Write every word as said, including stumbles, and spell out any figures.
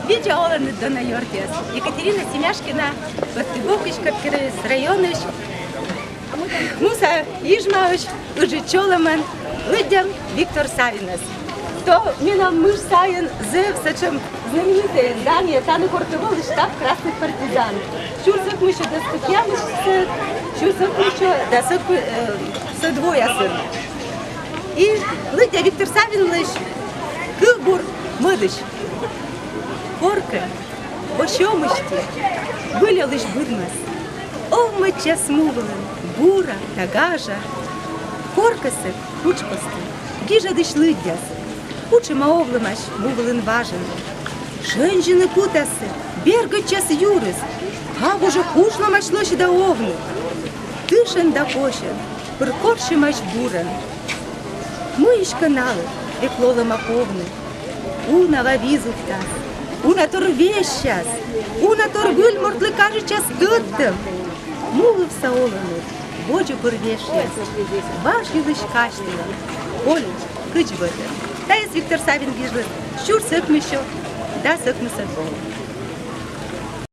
Видза оланныд, дона ёртъяс! Екатерина Семяшкина, Пӧртйыгур Кыргорий районысь Муса Ижмаысь Ыджыд Чолӧмӧн лыддям Виктор Савинӧс. То менам мыж сайын зэв сэтшӧм знаменитӧй здание, тані коркӧ волӧ штаб красных партизан. Сюрс ӧкмыссё дас кӧкъямыссё, сюрс ӧкмыссё дас ӧк-, э, сӧд воясын. И лыддя Виктор Савинлысь кывбур мӧдысь. Коркӧ, во сьӧмышті, выль олысь быдмас. Овмӧдчас му вылын бура да гажа. Коркӧ сэк кутшӧмкӧ гижӧдысь лыддяс. Кутшӧма овлӧмаӧсь му вылын важӧн. Шензьыны кутас сэк, бергӧдчас юрыс. Абу жӧ кутшӧмаӧсь лӧсьыда овны. Тышӧн да посьӧн пыр корсьӧмаӧсь бурӧн. Мыйыськӧ налы век лолӧма повны. Уна ва виз увтас, уна тор вежсяс, уна тор выль мортлы кажитчас тӧдтӧм. Мулывса олӧмыд водзӧ пыр вежсяс. Важ йылысь казьтылӧм, кольӧм кыдз вӧтӧм. Тайӧс Виктор Савин гижліс сюрс ӧкмыссё дас ӧкмысӧд воын.